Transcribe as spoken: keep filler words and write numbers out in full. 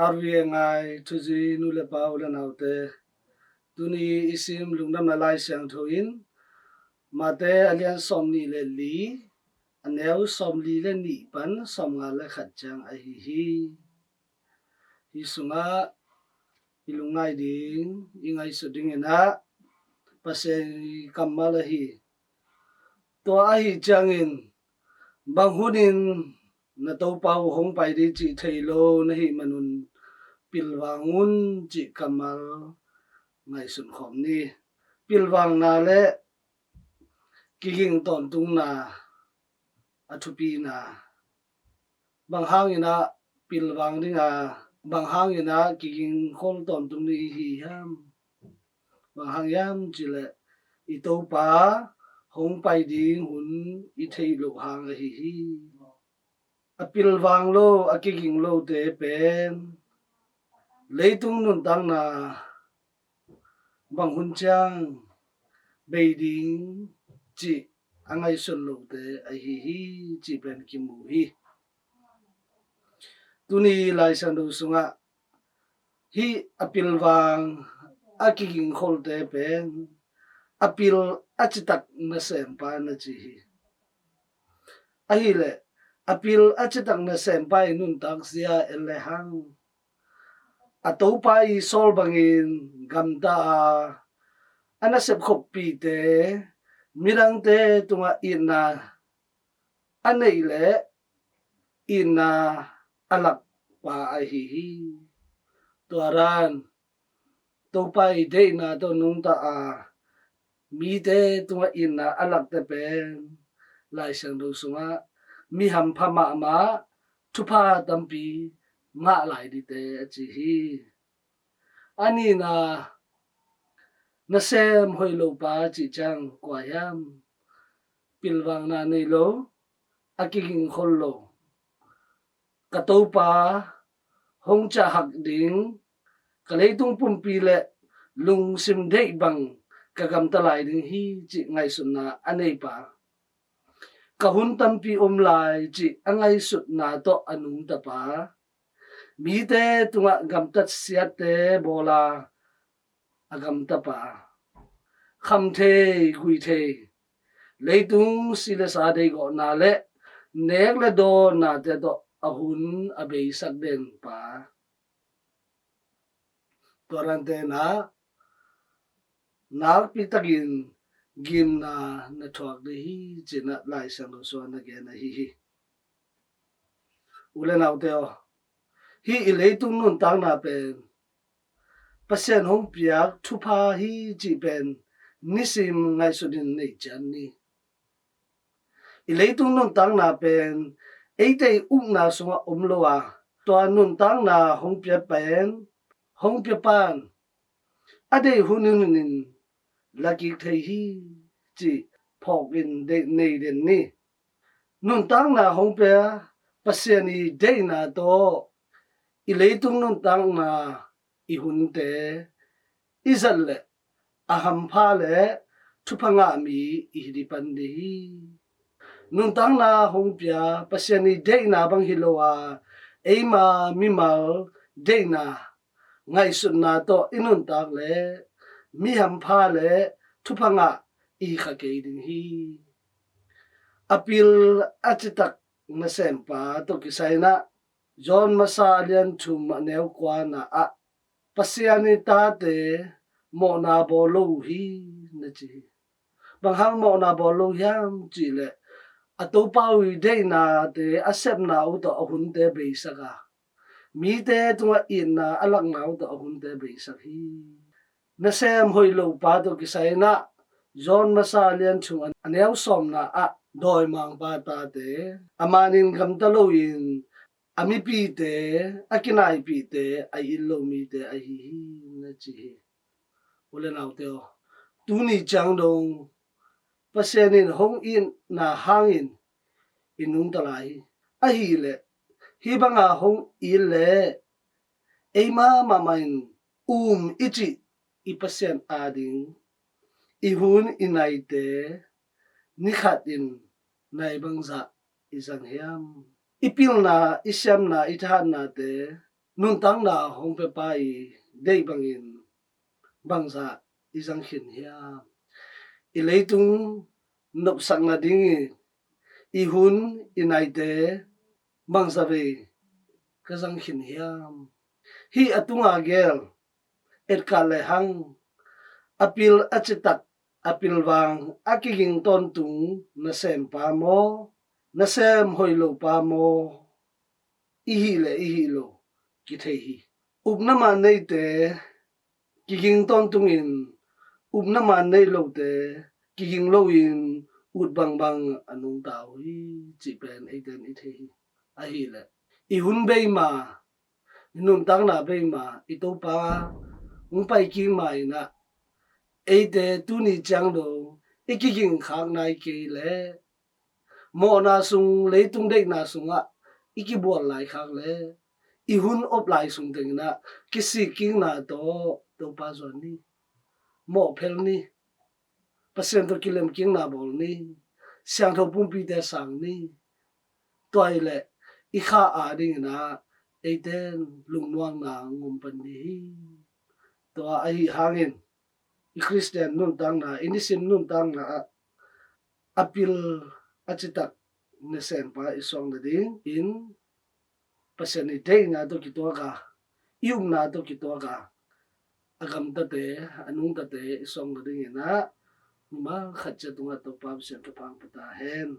Arvi a ngai thuzui nu le pa, u le naute, tuni i sim lungdamna Lai Siangtho in Mate a lian sawmnih le li, a neu sawmli le nih pan sawmnga le khat ciang ahi hi. Hi sungah i lungngai ding, i ngaihsut dingin ah Pasian i kammal ahi. Tua ahi ciangin, bang hunin na Topa uh hong pai ding cih thei lo na hih manun pilvang un cih kammal ngaihsun khawm ni. Pilvangna le kiging tawntungna a thupina. Bang hangin ah pilvang ding a, bang hangin ah kiging khol tawntung ding i hi hiam? Bang hang hiam cih leh i Topa hong pai ding hun i theih loh hang ahi hi. A pilvang lo, a kiging lote pen leitung nuntakna bang hun ciang bei ding cih a ngaihsun lote ahi hi, cih pen kimu hi. Tuni Lai Siangtho sungah hih a pilvang, a kiging kholte pen a pil a citak nasempa na ci hi. Ahileh a pil a citak nasempa i nuntak zia en le hang, a Topa i sawl bangin gamta a, a nasep khoppihte, midangte tungah itna a neih leh itna a lakpa ahi hi. Tua dan Topa i deihna tawh nungta a, mite tungah itna a lakte pen Lai Siangtho sungah mi hampha mahmah, thupha tampi ngah lai dingte a ci hi. A nihna, nasem hoih lopa cih ciang kua hiam? Pilvangna nei lo, a kiging khol lo, ka Topa hong ciahhak ding, ka leitung pumpi le lungsim deih bang ka gamta lai ding hi cih ngaihsutna a neipa, ka hun tampi om lai cih a ngaihsutna tawh a nungtapa, mite tungah gamtat siatte bawla a gamtapa, kham thei, gui thei, leitung si le sa deihgawhna le nek le dawnnate tawh a hun a beisak denpa. Tua dan tenah nakpi takin gimna na thuak ding hi, cinah Lai Siangtho sungah na gen ahi hi. U le naute aw, hih i leitung nuntakna pen Pasian hong piak thupha hi cih pen nisim ngaihsutin nei ciat ni. I leitung nuntakna pen eite i ukna sungah om lo a, tua nuntakna hong pia pen, hong pia pan a deih hun in lakik thei hi cih phawkin deih nei den ni. Nuntakna hong pia Pasian i deihna tawh i leitung nuntakna i hunte i zat leh a hampha le thupha ngah mi i hi ding pan ding hi. Nuntakna hong pia Pasian i deihna bang hi lo a, eima mimal deihna, ngaihsutna tawh i nuntak leh mi hampha le thupha ngah i hi kha kei ding hi. A pil a citak nasempa tawh kisai inah John masa a lian thum a neu kuana ah, Pasian i tate mawhna bawl lo uh hi, na ci hi. Bang hang mawhna bawl lo hiam cih leh, a Topa uh i deihnate a sepna uh tawh a hunte beisak a, mite tungah itna a lakna uh tawh a hunte beisak hi. Nasem hoih lopa tawh kisai inah John masa a lian thum a neu sawmna ah dawimangpa tate, a manin gamta loin a mipite, a kinaipihte, a it lo mite ahi hi, na ci hi. U le naute aw, tuni ciang dong Pasian in hong itna hangin i nungta lai hi. Ahileh hih banga hong it leh eima mahmah in um i cih i Pasian ading i hun i naite nikhat in nai bangzah i zang hiam? I pilna, i siamna, i thahatnate Nuntakna hong piapa i deih bangin bangzah i zang khin hiam? I leitung nopsak nading i, i hun i naite bangzah vei ka zang khin hiam? Hih a tunga gel etkah le hang, a pil a citak, a pilvang a kiging tawntung nasempa maw, nasem hoih lopa maw, i hih le i hih lo kithei hi. Upna man neite kiging tawntungin, upna man nei lote kiging loin ut bangbang a nungta uh hi, cih pen eiten i thei hi. Ahileh i hun bei ma, i nuntakna bei ma, i Topa hong pai kik ma in ah, eite tuni ciang dong i kiging khak nai kei leh, mawhna sung, leitung deihna sungah i kibual lai khak leh, i hun op lai sung teng in ah kisik kikna tawh Topa zuan ni, mawhphel ni, Pasian tawh kilemkikna bawl ni, siangtho pumpite sang ni. Tua ahileh i kha adingin ah eiten lungnuamna ngom pan ni hi. Tua ahi hangin i Khristian nuntakna, i nisim nuntakna ah a pil a citak nasempa i suak nadingin Pasian i deihna tawh kituak a, i upna tawh kituak a, a gamtate, a nungtate i suak nadingin ah mimal khat ciat tungah Topa Pasian thupha pia ta hen.